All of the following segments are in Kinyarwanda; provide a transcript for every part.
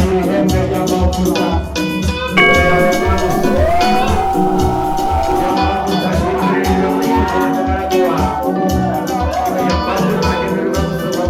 Ihembe ry'amavuta imbere yawe Mana. Niyo mpamvu utashimishije kwishimira umugaragu wawe. Ayo mavuta agenerwa gusoma.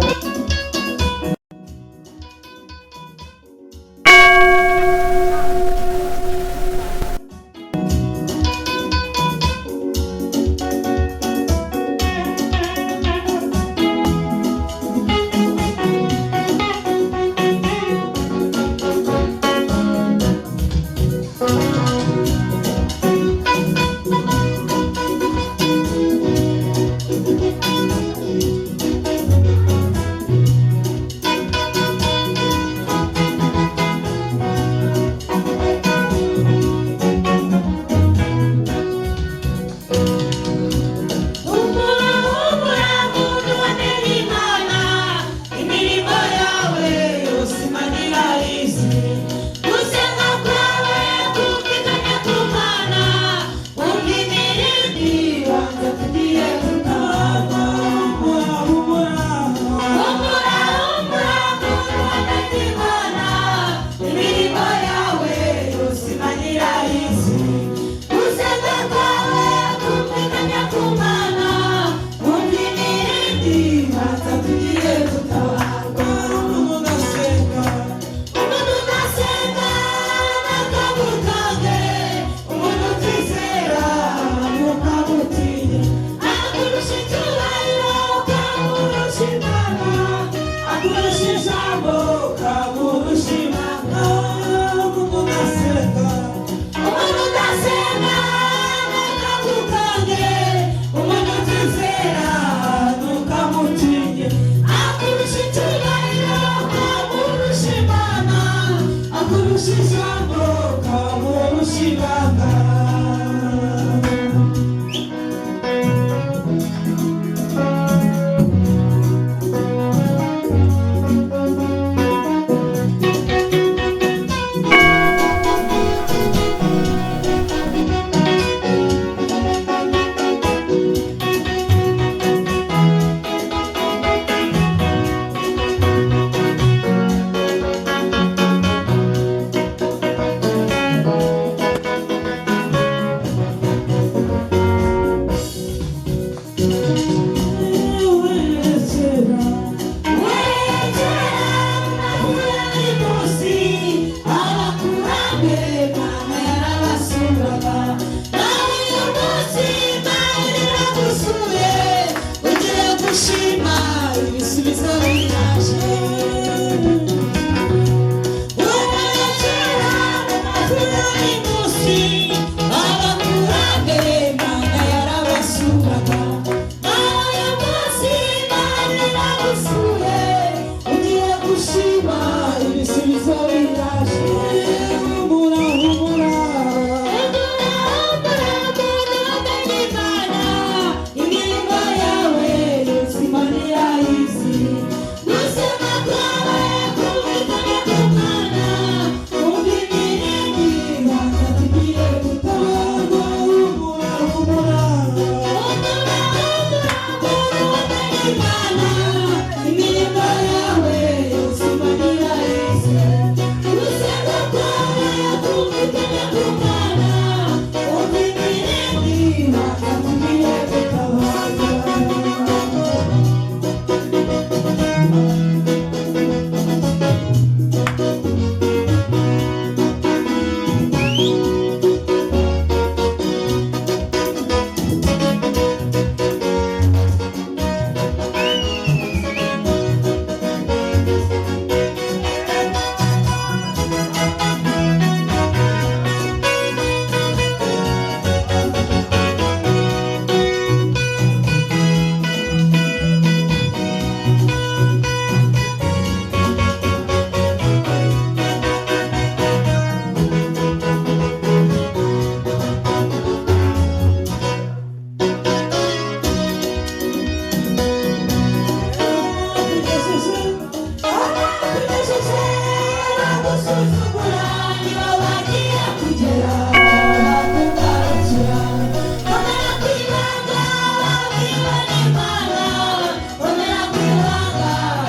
Humura, humura, muntu wamenye Imana, imirimo yawe yose Imana irayizi. Gusenga kwawe kumvikane ku Mana, wumva imirindi banza tugiye gutabarwa. Humura, humura, muntu wamenye Imana, imirimo yawe yose Imana irayizi. Gusenga kwawe kumvikane ku Mana, wumva imirindi banza tugiye gutabarwa. Umuntu udasenga nakamutange, umuntu utizera ntukamutinya. Akurusha icyubahiro ukamurusha Imana, akurusha ijambo ukamurusha Imana. Umuntu udasenga nakamutange, umuntu utizera ntukamutinye. Akurusha icyubahiro ukamurusha Imana, akurusha ijambo ukamurusha Imana. Ibisubizo biraje. Ibisubizo biraje. Humura, humura. Imirimo yawe yose Imana irayizi. Gusenga kwawe kumvikane ku Mana, wumva imirindi banza tugiye gutabarwa. Humura, humura. Humura, humura, muntu wamenye Imana, imirimo yawe yose Imana irayizi. Gusenga kwawe kumvikane ku Mana, wumva imirindi banza tugiye gutabarwa.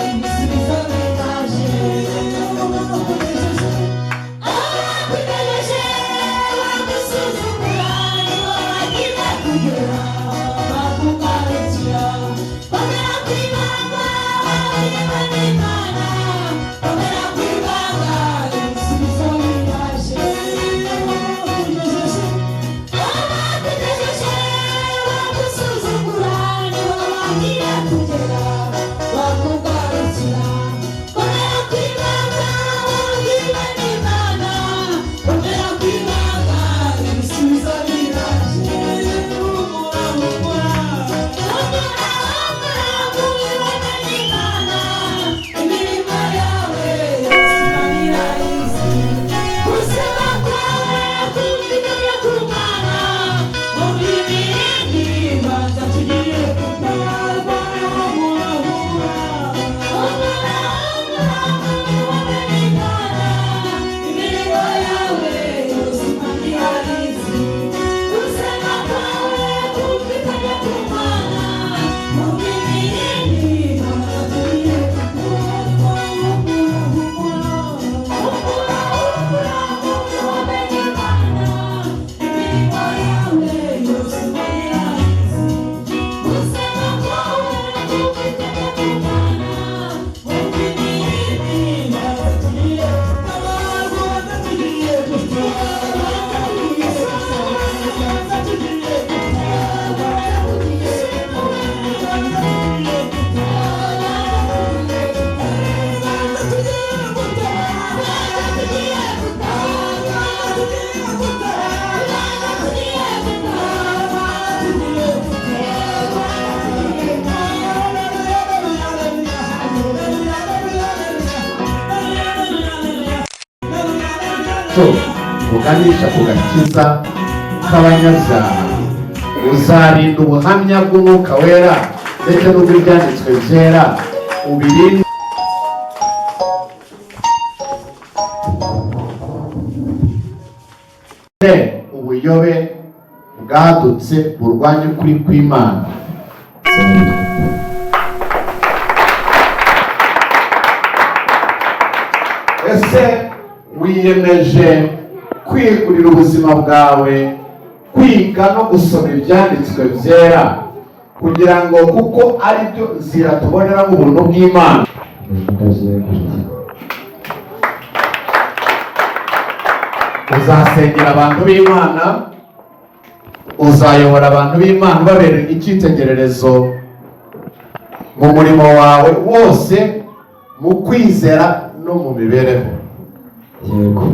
Ibisubizo biraje. bwacu buganisha ku gakiza k'abanyabyaha? Uzarinda ubuhamya bw'Umwuka Wera ndetse n'ubw'ibyanditswe byera, ubirinde ubuyobe bwadutse burwanya ukuri kw'Imana? Ese wiyemeje kwigurira ubuzima bwawe kwiga no gusoma ibyanditswe byera, kugira ngo kuko ari byo nzira tuboneramo ubuntu bw'Imana? Ndabyeguriye. Uzasengera abantu b'Imana, uzayobora abantu b'Imana, ubabera icyitegererezo mu murimo wawe wose, mu kwizera no mu mibereho? Yego.